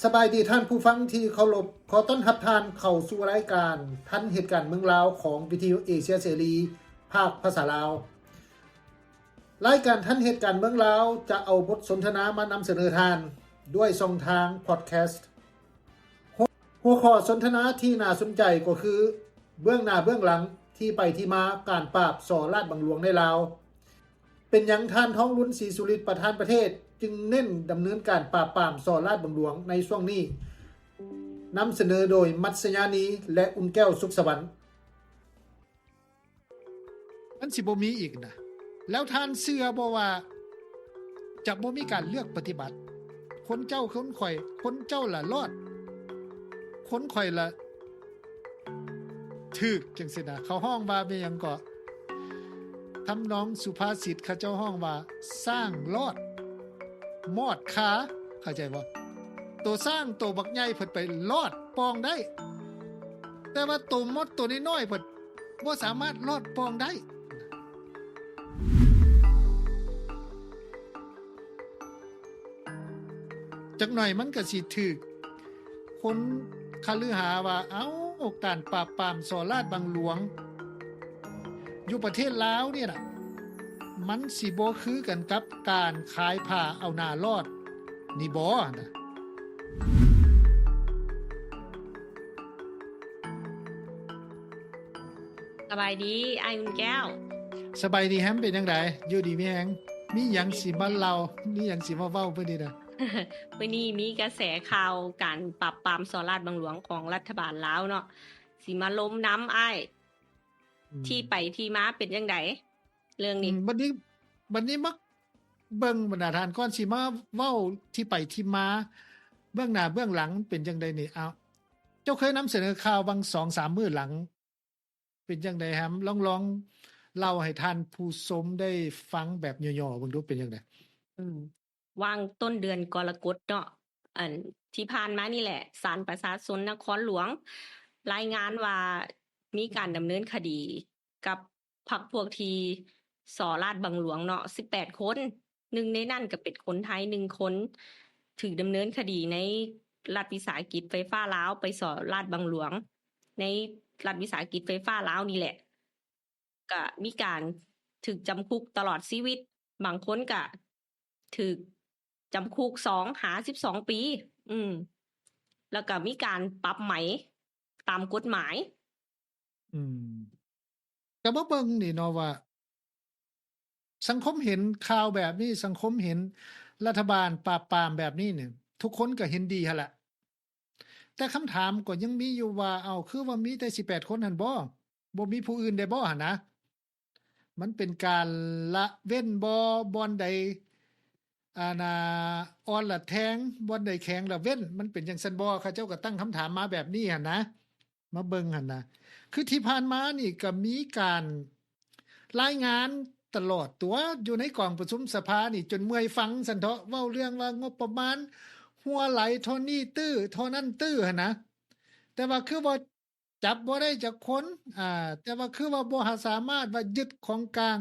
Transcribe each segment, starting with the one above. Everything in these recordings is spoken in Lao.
ສະບາຍດີທ່ານຜູ້ຟັງທີ່ເຄົາລົບ, ຂໍຕ້ອນຮັບທ່ານເຂົ້າສູ່ລາຍການທັນເຫດການເມືອງລາວຂອງວິທະຍຸເອເຊຍເສລີ ພາກພາສາລາວ. ລາຍການທັນເຫດການເມືອງລາວຈະເອົາບົດສົນທະນາມານຳສະເໜີທ່ານດ້ວຍຊ່ອງທາງພອດແຄສ. ຫົວ ຫົວຂໍ້ສົນທະນາທີ່ໜ້າສົນໃຈກໍຄື ເບື້ອງໜ້າເບື້ອງຫຼັງ, ທີ່ໄປທີ່ມາການປາບສໍ້ລາດບັງຫຼວງໃນລາວ. ເປັນຫຍັງທ່ານ ທອງລຸນ ສີສຸລິດ ປະທານປະເທດ ຈຶ່ງເນັ້ນດຳເນີນການປາບປາມສໍ້ລາດບັງຫຼວງໃນຊ່ວງນີ້? ນຳສະເໜີໂດຍ ມັດສະຍານີ ແລະ ອຸ່ນແກ້ວ ສຸກສະຫວັນ. ມັນຊິບໍ່ມີອີກນະ. ແລ້ວທ່ານເຊື່ອບໍ່ວ່າຈະບໍ່ມີການເລືອກປະຕິບັດ? ຄົນເຈົ້າຄົນຂ້ອຍ, ຄົນເຈົ້າລະລອດ, ຄົນຂ້ອຍລະຖືກ ຈັ່ງຊີ້ນະ. ເຂົາຮ້ອງວ່າແມ່ນຫຍັງເກາະ? ທຳນອງສຸພາສິດເຂົາເຈົ້າຮ້ອງວ່າ ຊ້າງລອດ ມອດຄາ ເຂົ້າໃຈບໍ່? ໂຕຊ້າງໂຕບັກໃຫຍ່ເພິ່ນໄປລອດປ່ອງໄດ້ ແຕ່ວ່າໂຕມົດໂຕນ້ອຍໆ ເພິ່ນບໍ່ສາມາດລອດປ່ອງໄດ້. ຈັກໜ້ອຍມັນກໍຊິຖືກຄົນຄະລືຫາວ່າ ເອົ້າ ການປາບປາມສໍ້ລາດບັງຫຼວງຢູ່ປະເທດລາວນີ້ນະ ມັນຊິບໍ່ຄືກັນກັບການຂາຍຜ້າເອົາໜ້າລອດນີ້ບໍນະ? ສະບາຍດີ ອ້າຍອຸ່ນແກ້ວ. ສະບາຍດີແຮມ ເປັນຈັ່ງໃດ? ຢູ່ດີມີແຮງ? ມີຫຍັງຊິມາເລົ່າ ມີຫຍັງຊິມາເວົ້າມື້ນີ້ນະ? ມື້ນີ້ມີກະແສຂ່າວການປາບປາມສໍ້ລາດບັງຫຼວງຂອງລັດຖະບານລາວເນາະ ຊິມາລົມນຳອ້າຍ ອືມ ທີ່ໄປທີ່ມາເປັນຈັ່ງໃດເລື່ອງນີ້? ອືມ ບັດນີ້ ບັດນີ້ມາເບິ່ງບັນດາທ່ານ ກ່ອນຊິມາເວົ້າທີ່ໄປທີ່ມາ ເບື້ອງໜ້າເບື້ອງຫຼັງເປັນຈັ່ງໃດນີ້? ເອົາ ເຈົ້າເຄີຍນຳສະເໜີຂ່າວຫວ່າງສອງສາມມື້ຫຼັງ ເປັນຈັ່ງໃດແຮມ? ລອງ ລອງເລົ່າໃຫ້ທ່ານຜູ້ຊົມໄດ້ຟັງແບບຫຍໍ້ໆເບິ່ງດູ ເປັນຈັ່ງໃດ? ອືມ ຫວ່າງຕົ້ນເດືອນກໍລະກົດເນາະ ອັນ ທີ່ຜ່ານມານີ້ແຫຼະ ສານປະຊາຊົນນະຄອນຫຼວງລາຍງານວ່າ ມີການດຳເນີນຄະດີກັບພັກພວກທີ່ສໍ້ລາດບັງຫຼວງເນາະ ສິບແປດຄົນ, ໜຶ່ງໃນນັ້ນກໍເປັນຄົນໄທໜຶ່ງຄົນ ຖືກດຳເນີນຄະດີໃນລັດວິສາຫະກິດໄຟຟ້າລາວ ໄປສໍ້ລາດບັງຫຼວງໃນລັດວິສາຫະກິດໄຟຟ້າລາວນີ້ແຫຼະ. ກະມີການຖືກຈຳຄຸກຕະຫຼອດຊີວິດ, ບາງຄົນກະຖືກຈຳຄຸກສອງຫາສິບສອງປີ. ອືມ ແລ້ວກະມີການປັບໃໝຕາມກົດໝາຍ. ອືມ ກະມາເບິ່ງນີ້ເນາະວ່າ ສັງຄົມເຫັນຂ່າວແບບນີ້, ສັງຄົມເຫັນລັດຖະບານປາບປາມແບບນີ້ນີ້ ທຸກຄົນກະເຫັນດີຫັ້ນລະ. ແຕ່ຄຳຖາມກໍຍັງມີຢູ່ວ່າ ເອົ້າ ຄືວ່າມີແຕ່ສິບແປດຄົນຫັ້ນບໍ? ບໍ່ມີຜູ້ອື່ນໄດ້ບໍຫັ້ນນະ? ມັນເປັນການລະເວັ້ນບໍ? ບ່ອນໃດ ອັນນ່າ ອ່ອນລະແທງ, ບ່ອນໃດແຂງລະເວັ້ນ, ມັນເປັນຈັ່ງຊັ້ນບໍ? ເຂົາເຈົ້າກໍຕັ້ງຄຳຖາມມາແບບນີ້ຫັ້ນນະ, ມາເບິ່ງຫັ້ນນະ. ຄືທີ່ຜ່ານມານີ້ກໍມີການລາຍງານຕະຫຼອດຕົວະ ຢູ່ໃນກອງປະຊຸມສະພານີ້ ຈົນເມື່ອຍຟັງຊັ້ນເທາະ, ເວົ້າເລື່ອງວ່າງົບປະມານຮົ່ວໄຫຼເທົ່ານີ້ຕື້ ເທົ່ານັ້ນຕື້ຫັ້ນນະ, ແຕ່ວ່າຄືບໍ່ ຈັບບໍ່ໄດ້ຈັກຄົນ ອາ ແຕ່ວ່າຄືວ່າບໍ່ຫາສາມາດວ່າຍຶດຂອງກາງ,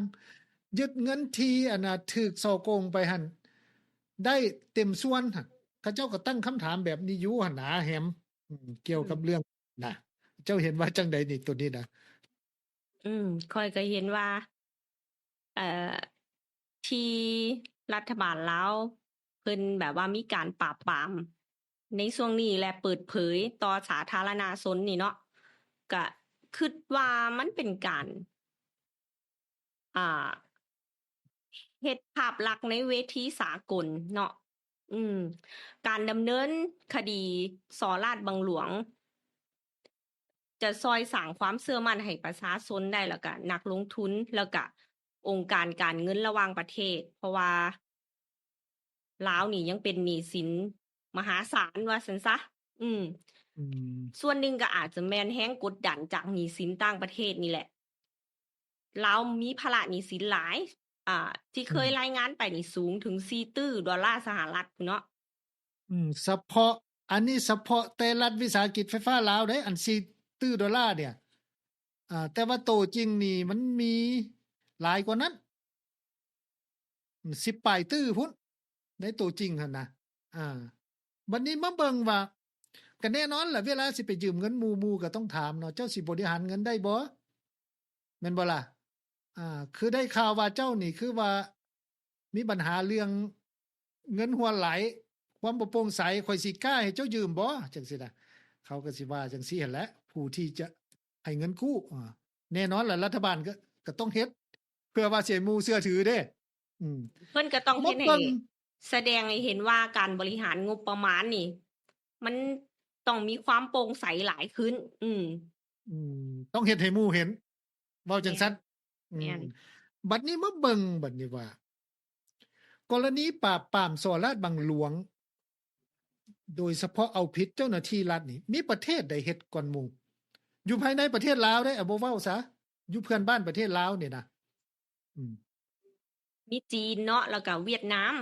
ຍຶດເງິນທີ່ ອັນນ່າ ຖືກສໍ້ໂກງໄປຫັ້ນ ໄດ້ເຕັມສ່ວນຫັ້ນ. ເຂົາເຈົ້າກໍຕັ້ງຄຳຖາມແບບນີ້ຢູ່ຫັ້ນນາ ແຮມ ອືມ ກ່ຽວກັບເລື່ອງນະ. ເຈົ້າເຫັນວ່າຈັ່ງໃດນີ້ ໂຕນີ້ນະ? ອືມ ຂ້ອຍກໍເຫັນວ່າ ເອີ່ ທີ່ລັດຖະບານລາວເພິ່ນແບບວ່າມີການປາບປາມໃນຊ່ວງນີ້ ແລະ ເປີດເຜີຍຕໍ່ສາທາລະນະຊົນນີ້ເນາະ, ກະຄິດວ່າມັນເປັນການ ອ່າ ເຮັດພາບລັກໃນເວທີສາກົນເນາະ. ອືມ ການດຳເນີນຄະດີສໍ້ລາດບັງຫຼວງ ຈະຊ່ອຍສ້າງຄວາມເຊື່ອໝັ້ນໃຫ້ປະຊາຊົນໄດ້ ແລ້ວກະນັກລົງທຶນ ແລ້ວກະອົງການການເງິນລະຫວ່າງປະເທດ, ເພາະວ່າລາວນີ້ຍັງເປັນໜີ້ສິນມະຫາສານວ່າຊັ້ນຊະ. ອືມ ອືມ ສ່ວນໜຶ່ງກໍອາດຈະແມ່ນແຮງກົດດັນຈາກໜີ້ສິນຕ່າງປະເທດນີ້ແຫຼະ. ລາວມີພາລະໜີ້ສິນຫຼາຍ ອ່າ ທີ່ເຄີຍ ອືມ ລາຍງານໄປນີ້ສູງເຖິງສີ່ຕື້ໂດລາສະຫະລັດພຸ້ນເນາະ. ອືມ ສະເພາະ ອັນນີ້ສະເພາະແຕ່ລັດວິສາຫະກິດໄຟຟ້າລາວເດ້ ອັນສີ່ຕື້ໂດລາເນຍ. ອ່າ ແຕ່ວ່າໂຕຈິງນີ້ມັນມີຫຼາຍກວ່ານັ້ນ ອືມ ສິບປາຍຕື້ພຸ້ນ ໃນໂຕຈິງຫັ້ນນະ. ອ່າ ບັດນີ້ມາເບິ່ງວ່າ ກໍແນ່ນອນລະ ເວລາຊິໄປຢືມເງິນໝູ່ ໝູ່ກໍຕ້ອງຖາມເນາະ ເຈົ້າຊິບໍລິຫານເງິນໄດ້ບໍ່? ແມ່ນບໍ່ລະ? ອ່າ ຄືໄດ້ຂ່າວວ່າເຈົ້ານີ້ຄືວ່າມີບັນຫາເລື່ອງເງິນຮົ່ວໄຫຼ, ຄວາມບໍ່ໂປ່ງໃສ, ຂ້ອຍຊິກ້າໃຫ້ເຈົ້າຢືມບໍ່? ຈັ່ງຊີ້ນະ ເຂົາກໍຊິວ່າຈັ່ງຊີ້ຫັ້ນແຫຼະ ຜູ້ທີ່ຈະໃຫ້ເງິນກູ້. ອ່າ ແນ່ນອນລະ ລັດຖະບານກໍ ກໍຕ້ອງເຮັດ ເພື່ອວ່າຊິໃຫ້ໝູ່ເຊື່ອຖືເດ້. ອືມ ເພິ່ນກໍຕ້ອງເຮັດໃຫ້ ມາເບິ່ງ ສະແດງໃຫ້ເຫັນວ່າການບໍລິຫານງົບປະມານນີ້ ມັນຕ້ອງມີຄວາມໂປ່ງໃສຫຼາຍຂຶ້ນ. ອືມ ອືມ ຕ້ອງເຮັດໃຫ້ໝູ່ເຫັນ ເວົ້າຈັ່ງຊັ້ນ. ແມ່ນ ອືມ ແມ່ນ ບັດນີ້ມາເບິ່ງບັດນີ້ວ່າ ກໍລະນີປາບປາມສໍ້ລາດບັງຫຼວງ ໂດຍສະເພາະເອົາຜິດເຈົ້າໜ້າທີ່ລັດນີ້ ມີປະເທດໃດເຮັດກ່ອນໝູ່? ຢູ່ພາຍໃນປະເທດລາວເດ້ ເອົາ ບໍ່ເວົ້າຊະ ຢູ່ເພື່ອນບ້ານປະເທດລາວນີ້ນະ. ອືມ ມີຈີນເນາະ ແລ້ວກໍຫວຽດນາມ.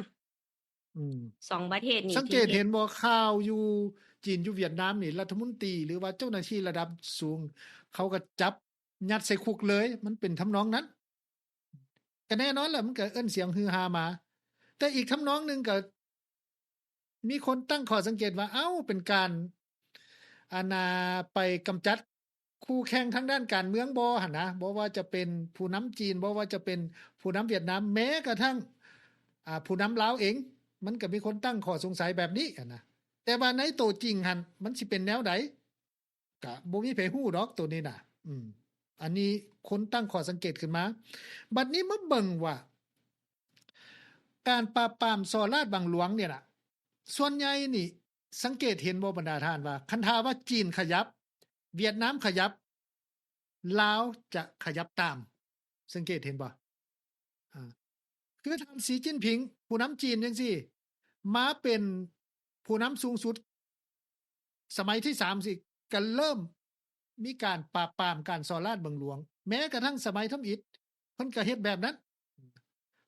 ອືມ ສອງປະເທດນີ້ ສັງເກດເຫັນບໍ່ ຂ່າວຢູ່ຈີນ ຢູ່ຫວຽດນາມນີ້ ລັດຖະມົນຕີ ຫຼືວ່າເຈົ້າໜ້າທີ່ລະດັບສູງ ເຂົາກໍຈັບຍັດໃສ່ຄຸກເລີຍ ມັນເປັນທຳນອງນັ້ນ. ກໍແນ່ນອນລະ ມັນກໍເອີ້ນສຽງຮືຮາມາ. ແຕ່ອີກທຳນອງໜຶ່ງກໍມີຄົນຕັ້ງຂໍ້ສັງເກດວ່າ ເອົ້າ ເປັນການ ອັນນ່າ ໄປກຳຈັດຄູ່ແຂ່ງທາງດ້ານການເມືອງບໍ່ຫັ້ນນະ, ບໍ່ວ່າຈະເປັນຜູ້ນຳຈີນ, ບໍ່ວ່າຈະເປັນຜູ້ນຳຫວຽດນາມ, ແມ້ກະທັ່ງ ອ່າ ຜູ້ນຳລາວເອງ, ມັນກໍມີຄົນຕັ້ງຂໍ້ສົງໄສແບບນີ້ຫັ້ນນະ. ແຕ່ວ່າໃນໂຕຈິງຫັ້ນ ມັນຊິເປັນແນວໃດ? ກະບໍ່ມີໃຜຮູ້ດອກໂຕນີ້ນະ. ອືມ ອັນນີ້ຄົນຕັ້ງຂໍ້ສັງເກດຂຶ້ນມາ. ບັດນີ້ມາເບິ່ງວ່າ ການປາບປາມສໍ້ລາດບັງຫຼວງນີ້ນະ ສ່ວນໃຫຍ່ນີ້ ສັງເກດເຫັນບໍ່ບັນດາທ່ານ ວ່າຄັນຖ້າວ່າຈີນຂະຫຍັບ, ຫວຽດນາມຂະຫຍັບ, ລາວຈະຂະຫຍັບຕາມ. ສັງເກດເຫັນບໍ່? ອ່າ ຄືທ່ານ ສີ ຈິ້ນຜິງ ຜູ້ນຳຈີນຈັ່ງຊີ້ ມາເປັນຜູ້ນຳສູງສຸດສະໄໝທີສາມຊີ້ ກໍເລີ່ມມີການປາບປາມການສໍ້ລາດບັງຫຼວງ. ແມ້ກະທັ່ງສະໄໝທຳອິດ ເພິ່ນກໍເຮັດແບບນັ້ນ.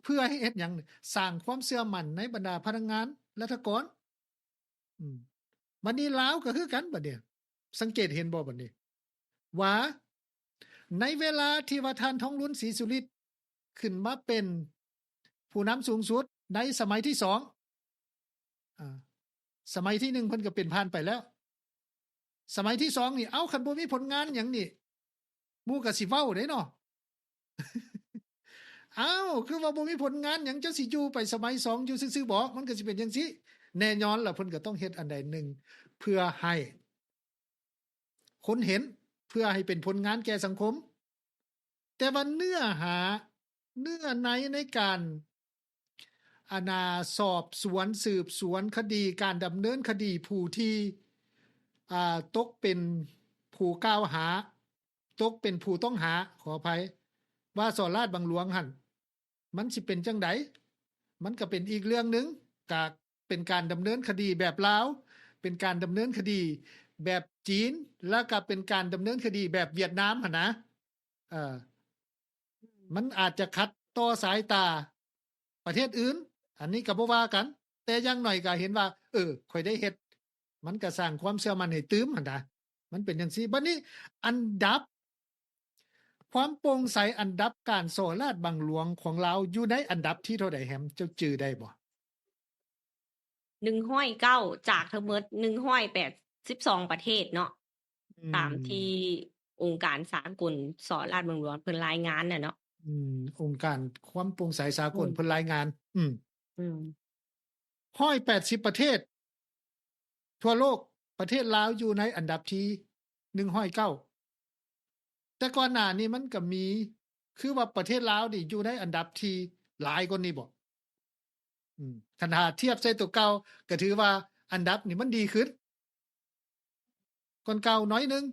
ເພື່ອໃຫ້ເຮັດຫຍັງ? ສ້າງຄວາມເຊື່ອໝັ້ນໃນບັນດາພະນັກງານລັດຖະກອນ. ອືມ ບັດນີ້ລາວກໍຄືກັນບັດນີ້ ສັງເກດເຫັນບໍ່ບັດນີ້ ວ່າໃນເວລາທີ່ວ່າທ່ານ ທອງລຸນ ສີສຸລິດ ຂຶ້ນມາເປັນຜູ້ນຳສູງສຸດໃນສະໄໝທີສອງ ອ່າ ສະໄໝທີໜຶ່ງເພິ່ນກໍເປັນຜ່ານໄປແລ້ວ ສະໄໝທີສອງນີ້ ເອົ້າ ຄັນບໍ່ມີຜົນງານຫຍັງນີ້ ໝູ່ກໍຊິເວົ້າເດ້ເນາະ. ອ້າວ ຄືວ່າບໍ່ມີຜົນງານຫຍັງ ເຈົ້າຊິຢູ່ໄປສະໄໝສອງຢູ່ຊື່ໆບໍ? ມັນກໍຊິເປັນຈັ່ງຊີ້. ແນ່ນອນລະ ເພິ່ນກໍຕ້ອງເຮັດອັນໃດໜຶ່ງ ເພື່ອໃຫ້ຄົນເຫັນ ເພື່ອໃຫ້ເປັນຜົນງານແກ່ສັງຄົມ. ແຕ່ວ່າເນື້ອຫາ ເນື້ອໃນໃນການ ອັນນ່າ ສອບສວນ ສືບສວນຄະດີ ການດຳເນີນຄະດີຜູ້ທີ່ ອ່າ ຕົກເປັນຜູ້ກ່າວຫາ ຕົກເປັນຜູ້ຕ້ອງຫາ ຂໍອະໄພ ວ່າສໍ້ລາດບັງຫຼວງຫັ້ນ ມັນຊິເປັນຈັ່ງໃດ? ມັນກໍເປັນອີກເລື່ອງໜຶ່ງ ກະເປັນການດຳເນີນຄະດີແບບລາວ ເປັນການດຳເນີນຄະດີແບບຈີນ ແລ້ວກະເປັນການດຳເນີນຄະດີແບບຫວຽດນາມຫັ້ນນະ. ເອີ ມັນອາດຈະຂັດຕໍ່ສາຍຕາປະເທດອື່ນ ອັນນີ້ກໍບໍ່ວ່າກັນ ແຕ່ຢ່າງໜ້ອຍກໍເຫັນວ່າ ເອີ ຂ້ອຍໄດ້ເຮັດ ມັນກໍສ້າງຄວາມເຊື່ອໝັ້ນໃຫ້ຕື່ມຫັ້ນນະ. ມັນເປັນຈັ່ງຊີ້. ບັດນີ້ອັນດັບຄວາມໂປ່ງໃສ ອັນດັບການສໍ້ລາດບັງຫຼວງຂອງລາວຢູ່ໃນອັນດັບທີເທົ່າໃດແຮມ? ເຈົ້າຈື່ໄດ້ບໍ່? ໜຶ່ງຮ້ອຍເກົ້າ ຈາກທັງໝົດໜຶ່ງຮ້ອຍແປດສິບສອງປະເທດເນາະ. ອືມ ຕາມທີ່ອົງການສາກົນສໍ້ລາດບັງຫຼວງເພິ່ນລາຍງານນະເນາະ. ອືມ ອົງການຄວາມໂປ່ງໃສສາກົນ ອືມ ເພິ່ນລາຍງານ. ອືມ ອືມ ຮ້ອຍແປດສິບປະເທດທົ່ວໂລກ ປະເທດລາວຢູ່ໃນອັນດັບທີໜຶ່ງຮ້ອຍເກົ້າ. ແຕ່ກ່ອນໜ້ານີ້ມັນກໍມີ ຄືວ່າປະເທດລາວນີ້ຢູ່ໃນອັນດັບທີ່ຫຼາຍກວ່ານີ້ບໍ? ອືມ ຄັນຖ້າທຽບໃສ່ຕົວເກົ່າ ກໍຖືວ່າອັນດັບນີ້ມັນດີຂຶ້ນກວ່າເກົ່າໜ້ອຍໜຶ່ງ.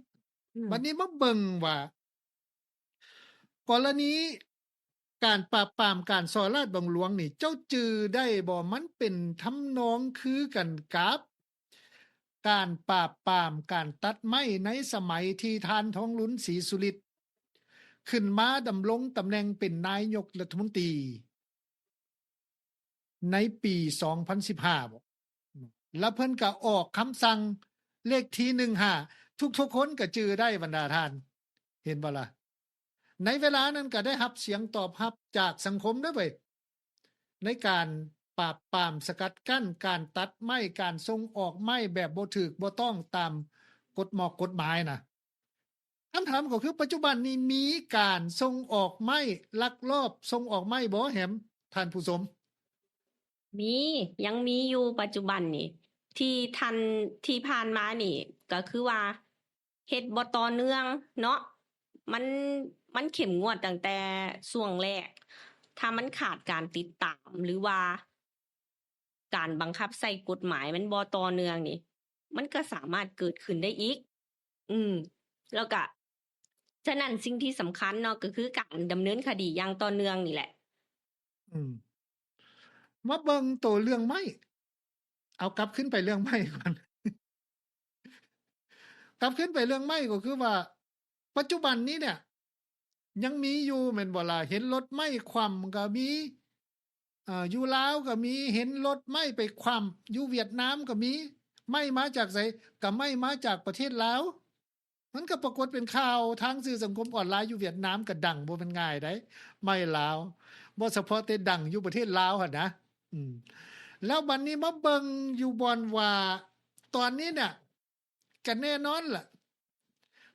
ອືມ ບັດນີ້ມາເບິ່ງວ່າ ກໍລະນີການປາບປາມການສໍ້ລາດບັງຫຼວງນີ້ ເຈົ້າຈື່ໄດ້ບໍ່? ມັນເປັນທຳນອງຄືກັນກັບການປາບປາມການຕັດໄມ້ໃນສະໄໝທີ່ທ່ານ ທອງລຸນ ສີສຸລິດ ຂຶ້ນມາດຳລົງຕຳແໜ່ງເປັນນາຍົກລັດຖະມົນຕີ ໃນປີສອງພັນສິບຫ້າບໍ? ແລ້ວເພິ່ນກໍອອກຄຳສັ່ງເລກທີໜຶ່ງຫ້າ ທຸກໆຄົນກໍຈື່ໄດ້ບັນດາທ່ານ ເຫັນບໍ່ລະ? ໃນເວລານັ້ນກໍໄດ້ຮັບສຽງຕອບຮັບຈາກສັງຄົມເດ້ເວີຍ ໃນການ ປາບປາມສະກັດກັ້ນການຕັດໄມ້ ການສົ່ງອອກໄມ້ແບບບໍ່ຖືກບໍ່ຕ້ອງຕາມກົດໝອກກົດໝາຍນະ. ຄຳຖາມກໍຄື ປັດຈຸບັນນີ້ມີການສົ່ງອອກໄມ້ ລັກລອບສົ່ງອອກໄມ້ບໍ່ແຮມ ທ່ານຜູ້ຊົມ? ມີ ຍັງມີຢູ່ປັດຈຸບັນນີ້ ທີ່ທ່ານ ທີ່ຜ່ານມານີ້ ກໍຄືວ່າເຮັດບໍ່ຕໍ່ເນື່ອງເນາະ ມັນ ມັນເຂັ້ມງວດຕັ້ງແຕ່ຊ່ວງແລກ ຖ້າມັນຂາດການຕິດຕາມ ຫຼືວ່າ ການບັງຄັບໃຊ້ກົດໝາຍມັນບໍ່ຕໍ່ເນື່ອງນີ້ ມັນກໍສາມາດເກີດຂຶ້ນໄດ້ອີກ. ອືມ ແລ້ວກະ ສະນັ້ນສິ່ງທີ່ສຳຄັນເນາະ ກໍຄືການດຳເນີນຄະດີຢ່າງຕໍ່ເນື່ອງນີ້ແຫຼະ. ອືມ ມາເບິ່ງໂຕເລື່ອງໄມ້ ເອົາກັບຄືນໄປເລື່ອງໄມ້ກ່ອນ. ກັບຄືນໄປເລື່ອງໄມ້ກໍຄືວ່າ ປັດຈຸບັນນີ້ເນຍ ຍັງມີຢູ່ແມ່ນບໍ່ລະ? ເຫັນລົດໄມ້ຂວ້ຳກໍມີ ເອີ ຢູ່ລາວກໍມີ ເຫັນລົດໄມ້ໄປຂວ້ຳ ຢູ່ຫວຽດນາມກໍມີ. ໄມ້ມາຈາກໃສ? ກໍໄມ້ມາຈາກປະເທດລາວ. ມັນກໍປາກົດເປັນຂ່າວທາງສື່ສັງຄົມອອນລາຍ ຢູ່ຫວຽດນາມກໍດັງ ບໍ່ແມ່ນງ່າຍໃດ໋ ໄມ້ລາວ ບໍ່ສະເພາະແຕ່ດັງຢູ່ປະເທດລາວຫັ້ນນະ. ອືມ ແລ້ວບັດນີ້ມາເບິ່ງຢູ່ບ່ອນວ່າ ຕອນນີ້ເນຍ ກໍແນ່ນອນລະ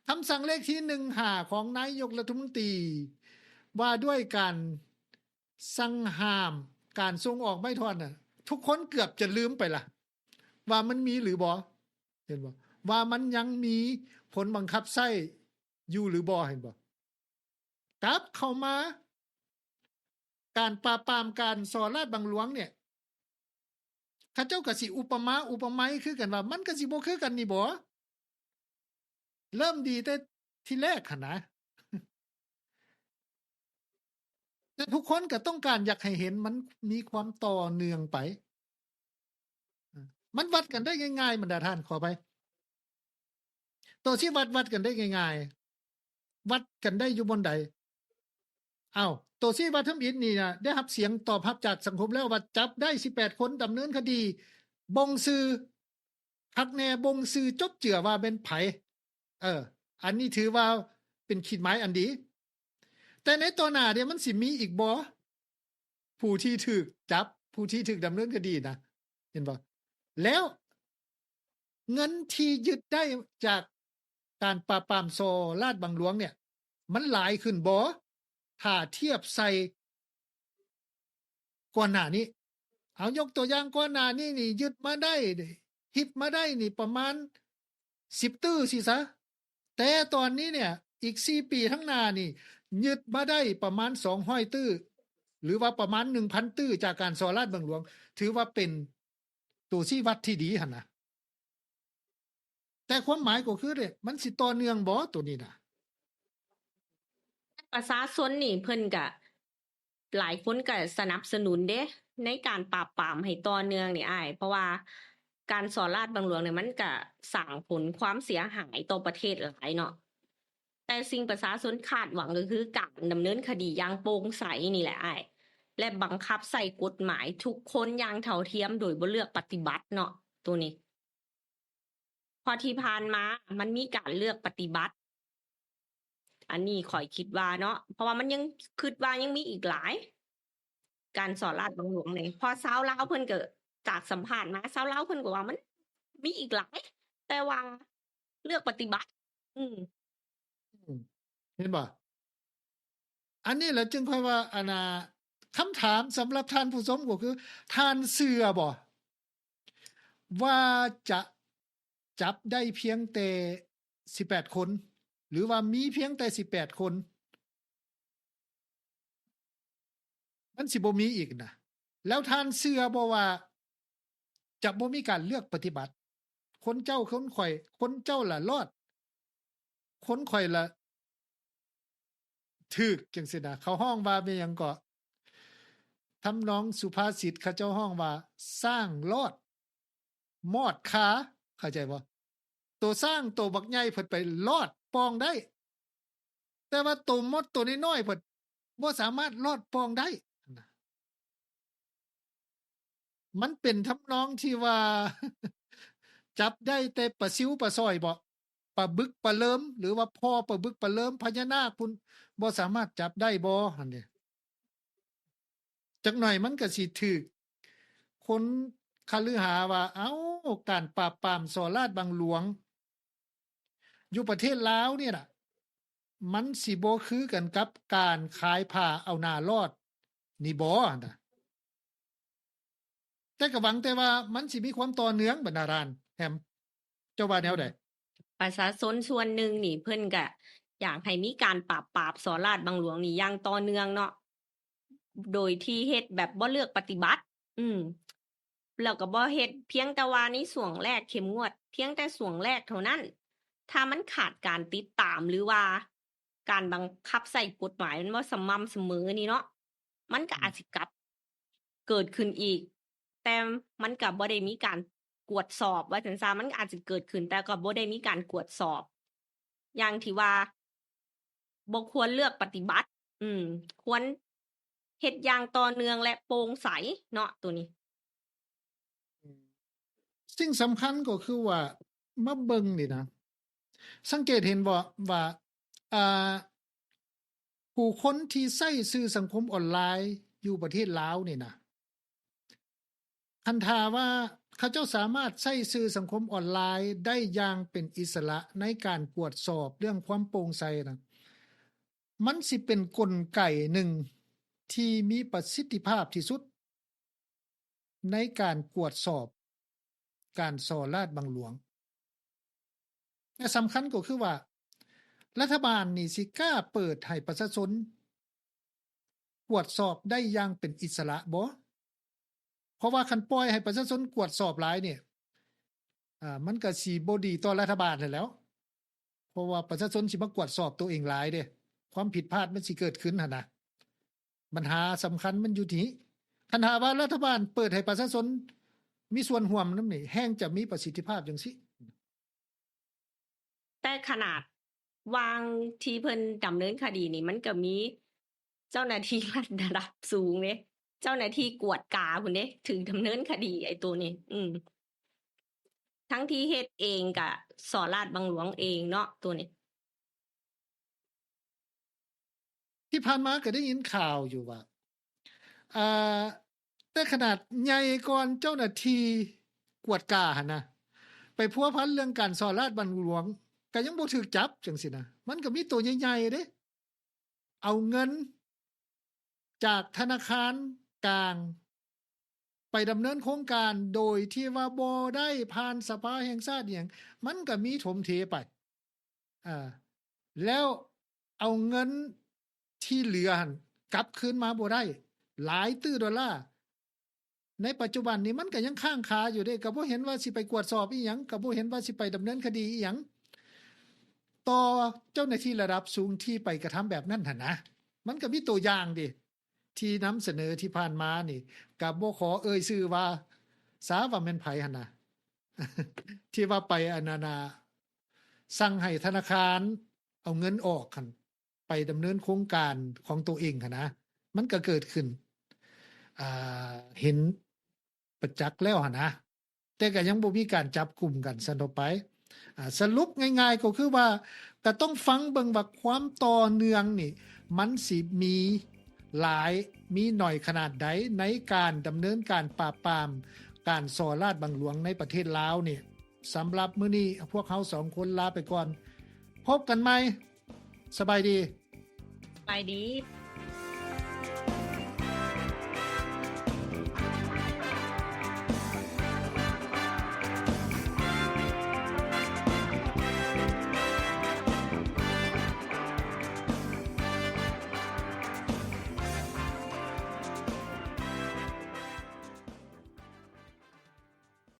ຄຳສັ່ງເລກທີໜຶ່ງຫ້າຂອງນາຍົກລັດຖະມົນຕີ ວ່າດ້ວຍການສັ່ງຫ້າມການສົ່ງອອກໄມ້ທ່ອນນະ ທຸກຄົນເກືອບຈະລືມໄປລະ ວ່າມັນມີຫຼືບໍ່ ເຫັນບໍ່? ວ່າມັນຍັງມີຜົນບັງຄັບໃຊ້ຢູ່ຫຼືບໍ່ ເຫັນບໍ່? ກັບເຂົ້າມາ ການປາບປາມການສໍ້ລາດບັງຫຼວງເນຍ ເຂົາເຈົ້າກໍຊິອຸປະມາອຸປະໄມຄືກັນວ່າ ມັນກໍຊິບໍ່ຄືກັນນີ້ບໍ? ເລີ່ມດີແຕ່ທີແລກຫັ້ນນະ ແຕ່ທຸກຄົນກໍຕ້ອງການຢາກໃຫ້ເຫັນມັນມີຄວາມຕໍ່ເນື່ອງໄປ. ມັນວັດກັນໄດ້ງ່າຍໆ ບັນດາທ່ານ ຂໍອະໄພ ໂຕຊີ້ວັດວັດກັນໄດ້ງ່າຍໆ ວັດກັນໄດ້ຢູ່ບ່ອນໃດ? ອ້າວ ໂຕຊີ້ວັດທຳອິດນີ້ນະ ໄດ້ຮັບສຽງຕອບຮັບຈາກສັງຄົມແລ້ວວ່າ ຈັບໄດ້ສິບແປດຄົນ ດຳເນີນຄະດີ ບົ່ງຊື່ ຄັກແນ່ ບົ່ງຊື່ຈົບເຈືອວ່າແມ່ນໃຜ. ເອີ ອັນນີ້ຖືວ່າເປັນຂີດໝາຍອັນດີ. ແຕ່ໃນຕໍ່ໜ້າເດ ມັນຊິມີອີກບໍ່? ຜູ້ທີ່ຖືກຈັບ ຜູ້ທີ່ຖືກດຳເນີນຄະດີນະ ເຫັນບໍ່? ແລ້ວເງິນທີ່ຍຶດໄດ້ຈາກການປາບປາມສໍ້ລາດບັງຫຼວງເນຍ ມັນຫຼາຍຂຶ້ນບໍ່ ຖ້າທຽບໃສ່ກ່ອນໜ້ານີ້? ເອົາ ຍົກຕົວຢ່າງ ກ່ອນໜ້ານີ້ນີ້ຍຶດມາໄດ້ ຮິບມາໄດ້ນີ້ປະມານສິບຕື້ຊີ້ຊະ. ແຕ່ຕອນນີ້ເນຍ ອີກສີ່ປີຂ້າງໜ້ານີ້ ຍຶດມາໄດ້ປະມານສອງຮ້ອຍຕື້ ຫຼືວ່າປະມານໜຶ່ງພັນຕື້ ຈາກການສໍ້ລາດບັງຫຼວງ ຖືວ່າເປັນໂຕຊີ້ວັດທີ່ດີຫັ້ນນະ. ແຕ່ຄວາມໝາຍກໍຄືເດ ມັນຊິຕໍ່ເນື່ອງບໍ່ໂຕນີ້ນະ? ປະຊາຊົນນີ້ເພິ່ນກະ ຫຼາຍຄົນກໍສະໜັບສະໜູນເດ້ ໃນການປາບປາມໃຫ້ຕໍ່ເນື່ອງນີ້ອ້າຍ ເພາະວ່າການສໍ້ລາດບັງຫຼວງນີ້ ມັນກະສ້າງຜົນຄວາມເສຍຫາຍຕໍ່ປະເທດຫຼາຍເນາະ. ແຕ່ສິ່ງປະຊາຊົນຄາດຫວັງກໍຄືການດຳເນີນຄະດີຢ່າງໂປ່ງໃສນີ້ແຫຼະອ້າຍ ແລະ ບັງຄັບໃຊ້ກົດໝາຍທຸກຄົນຢ່າງເທົ່າທຽມໂດຍບໍ່ເລືອກປະຕິບັດເນາະ ໂຕນີ້. ເພາະທີ່ຜ່ານມາມັນມີການເລືອກປະຕິບັດ ອັນນີ້ຂ້ອຍຄິດວ່າເນາະ ເພາະວ່າມັນຍັງ ຄິດວ່າຍັງມີອີກຫຼາຍ ການສໍ້ລາດບັງຫຼວງນີ້ ເພາະຊາວລາວເພິ່ນກໍ ຈາກສຳພາດມາ ຊາວລາວເພິ່ນກໍວ່າມັນມີອີກຫຼາຍ ແຕ່ວ່າເລືອກປະຕິບັດ. ອືມ ອືມ ເຫັນບໍ່? ອັນນີ້ແຫຼະຈຶ່ງຂ້ອຍວ່າ ອັນນ່າ ຄຳຖາມສຳລັບທ່ານຜູ້ຊົມກໍຄື ທ່ານເຊື່ອບໍ່ວ່າຈະຈັບໄດ້ພຽງແຕ່ສິບແປດຄົນ ຫຼືວ່າມີພຽງແຕ່ສິບແປດຄົນ? ມັນຊິບໍ່ມີອີກນະ. ແລ້ວທ່ານເຊື່ອບໍ່ວ່າຈະບໍ່ມີການເລືອກປະຕິບັດ? ຄົນເຈົ້າຄົນຂ້ອຍ ຄົນເຈົ້າລະລອດ ຄົນຂ້ອຍລະຖືກ ຈັ່ງຊີ້ນະ. ເຂົາຮ້ອງວ່າແມ່ນຫຍັງເກາະ? ທຳນອງສຸພາສິດ ເຂົາເຈົ້າຮ້ອງວ່າ ຊ້າງລອດ ມອດຄາ ເຂົ້າໃຈບໍ່? ໂຕຊ້າງໂຕບັກໃຫຍ່ເພິ່ນໄປລອດປ່ອງໄດ້ ແຕ່ວ່າໂຕມອດໂຕນ້ອຍໆ ເພິ່ນບໍ່ສາມາດລອດປ່ອງໄດ້. ມັນເປັນທຳນອງທີ່ວ່າ ຈັບໄດ້ແຕ່ປາຊິວປາຊອຍບໍ? ປາບຶກປາເລີມ ຫຼືວ່າພໍ່ປາບຶກປາເລີມ ພະຍານາກພຸ້ນ ບໍ່ສາມາດຈັບໄດ້ບໍ? ຫັ້ນເດ. ຈັກໜ່ອຍມັນກໍຊິຖືກ ຄົນຄະລືຫາວ່າ ເອົ້າ ການປາບປາມສໍ້ລາດບັງຫຼວງຢູ່ປະເທດລາວນີ້ນະ ມັນຊິບໍ່ຄືກັນກັບການຂາຍຜ້າເອົາໜ້າລອດນີ້ບໍຫັ້ນນະ? ແຕ່ກໍຫວັງແຕ່ວ່າມັນຊິມີຄວາມຕໍ່ເນື່ອງ. ບັນດາທ່ານແຮມ ເຈົ້າວ່າແນວໃດ? ປະຊາຊົນສ່ວນໜຶ່ງນີ້ ເພິ່ນກະຢາກໃຫ້ມີການປາບປາມສໍ້ລາດບັງຫຼວງນີ້ຢ່າງຕໍ່ເນື່ອງເນາະ ໂດຍທີ່ເຮັດແບບບໍ່ເລືອກປະຕິບັດ ອືມ ແລ້ວກໍບໍ່ເຮັດພຽງແຕ່ວ່າໃນຊ່ວງແລກເຂັ້ມງວດ ພຽງແຕ່ຊ່ວງແລກເທົ່ານັ້ນ. ຖ້າມັນຂາດການຕິດຕາມ ຫຼືວ່າການບັງຄັບໃຊ້ກົດໝາຍມັນບໍ່ສະໝ່ຳສະເໝີນີ້ເນາະ ມັນກໍອາດຊິກັບເກີດຂຶ້ນອີກ ແຕ່ມັນກໍບໍ່ໄດ້ມີການກວດສອບວ່າຊັ້ນຊະ. ມັນອາດຊິເກີດຂຶ້ນ ແຕ່ກໍບໍ່ໄດ້ມີການກວດສອບ ຢ່າງທີ່ວ່າບໍ່ຄວນເລືອກປະຕິບັດ ອືມ ຄວນເຮັດຢ່າງຕໍ່ເນື່ອງ ແລະ ໂປ່ງໃສເນາະ ໂຕນີ້. ອືມ ສິ່ງສຳຄັນກໍຄືວ່າ ມາເບິ່ງນີ້ນະ ສັງເກດເຫັນບໍ່ວ່າ ອ່າ ຜູ້ຄົນທີ່ໃຊ້ສື່ສັງຄົມອອນລາຍຢູ່ປະເທດລາວນີ້ນະ ຄັນຖ້າວ່າເຂົາເຈົ້າສາມາດໃຊ້ສື່ສັງຄົມອອນລາຍໄດ້ຢ່າງເປັນອິດສະຫຼະໃນການກວດສອບເລື່ອງຄວາມໂປ່ງໃສນະ ມັນຊິເປັນກົນໄກໜຶ່ງທີ່ມີປະສິດທິພາບທີ່ສຸດ ໃນການກວດສອບການສໍ້ລາດບັງຫຼວງ. ແລະ ສຳຄັນກໍຄືວ່າ ລັດຖະບານນີ້ຊິກ້າເປີດໃຫ້ປະຊາຊົນກວດສອບໄດ້ຢ່າງເປັນອິດສະຫຼະບໍ່? ເພາະວ່າຄັນປ່ອຍໃຫ້ປະຊາຊົນກວດສອບຫຼາຍນີ້ ອາ ມັນກໍຊິບໍ່ດີຕໍ່ລັດຖະບານຫັ້ນແຫຼ້ວ. ເພາະວ່າປະຊາຊົນຊິມາກວດສອບໂຕເອງຫຼາຍເດ້ ຄວາມຜິດພາດມັນຊິເກີດຂຶ້ນຫັ້ນນະ. ບັນຫາສຳຄັນມັນຢູ່ທີ່ ຄັນຫາກວ່າລັດຖະບານເປີດໃຫ້ປະຊາຊົນມີສ່ວນຮ່ວມນຳນີ້ ແຮ່ງຈະມີປະສິດທິພາບຈັ່ງຊີ້. ແຕ່ຂະໜາດວ່າງທີ່ເພິ່ນດຳເນີນຄະດີນີ້ ມັນກໍມີເຈົ້າໜ້າທີ່ລັດລະດັບສູງເດ້ ເຈົ້າໜ້າທີ່ກວດກາພຸ້ນເດ້ ຖືກດຳເນີນຄະດີ ໄອ້ໂຕນີ້ ອືມ ທັງທີ່ເຮັດເອງກະສໍ້ລາດບັງຫຼວງເອງເນາະ ໂຕນີ້. ທີ່ຜ່ານມາກໍໄດ້ຍິນຂ່າວຢູ່ວ່າ ອ່າ ແຕ່ຂະໜາດໃຫຍ່ກ່ອນເຈົ້າໜ້າທີ່ກວດກາຫັ້ນນະ ໄປພົວພັນເລື່ອງການສໍ້ລາດບັງຫຼວງ ກໍຍັງບໍ່ຖືກຈັບຈັ່ງຊີ້ນະ. ມັນກໍມີໂຕໃຫຍ່ໆເດ້ ເອົາເງິນຈາກທະນາຄານກາງ ໄປດຳເນີນໂຄງການໂດຍທີ່ວ່າບໍ່ໄດ້ຜ່ານສະພາແຫ່ງຊາດອີ່ຫຍັງ ມັນກໍມີຖົມເທໄປ ອາ ແລ້ວເອົາເງິນທີ່ເຫຼືອຫັ້ນກັບຄືນມາບໍ່ໄດ້ ຫຼາຍຕື້ໂດລາ. ໃນປັດຈຸບັນນີ້ມັນກໍຍັງຄ້າງຄາຢູ່ເດ້ ກໍບໍ່ເຫັນວ່າຊິໄປກວດສອບອີ່ຫຍັງ ກໍບໍ່ເຫັນວ່າຊິໄປດຳເນີນຄະດີອີ່ຫຍັງຕໍ່ເຈົ້າໜ້າທີ່ລະດັບສູງທີ່ໄປກະທຳແບບນັ້ນຫັ້ນນະ. ມັນກໍມີຕົວຢ່າງເດ້ ທີ່ນຳສະເໜີທີ່ຜ່ານມານີ້ ກໍບໍ່ຂໍເອີ່ຍຊື່ວ່າຊາ ວ່າແມ່ນໃຜຫັ້ນນະ ທີ່ວ່າໄປອັນນັ້ນນະ ສັ່ງໃຫ້ທະນາຄານເອົາເງິນອອກຫັ້ນ ໄປດຳເນີນໂຄງການຂອງໂຕເອງຫັ້ນນະ ມັນກໍເກີດຂຶ້ນ ອ່າ ເຫັນປະຈັກແລ້ວຫັ້ນນະ. ແຕ່ກໍຍັງບໍ່ມີການຈັບກຸມກັນຊັ້ນເທົ່າໄປ. ອາ ສະຫຼຸບງ່າຍໆກໍຄືວ່າ ກໍຕ້ອງຟັງເບິ່ງວ່າຄວາມຕໍ່ເນື່ອງນີ້ ມັນຊິມີຫຼາຍ ມີໜ້ອຍຂະໜາດໃດ ໃນການດຳເນີນການປາບປາມການສໍ້ລາດບັງຫຼວງໃນປະເທດລາວນີ້. ສຳລັບມື້ນີ້ ພວກເຮົາສອງຄົນລາໄປກ່ອນ. ພົບກັນໃໝ່. ສະບາຍດີ. ສະບາຍດີ.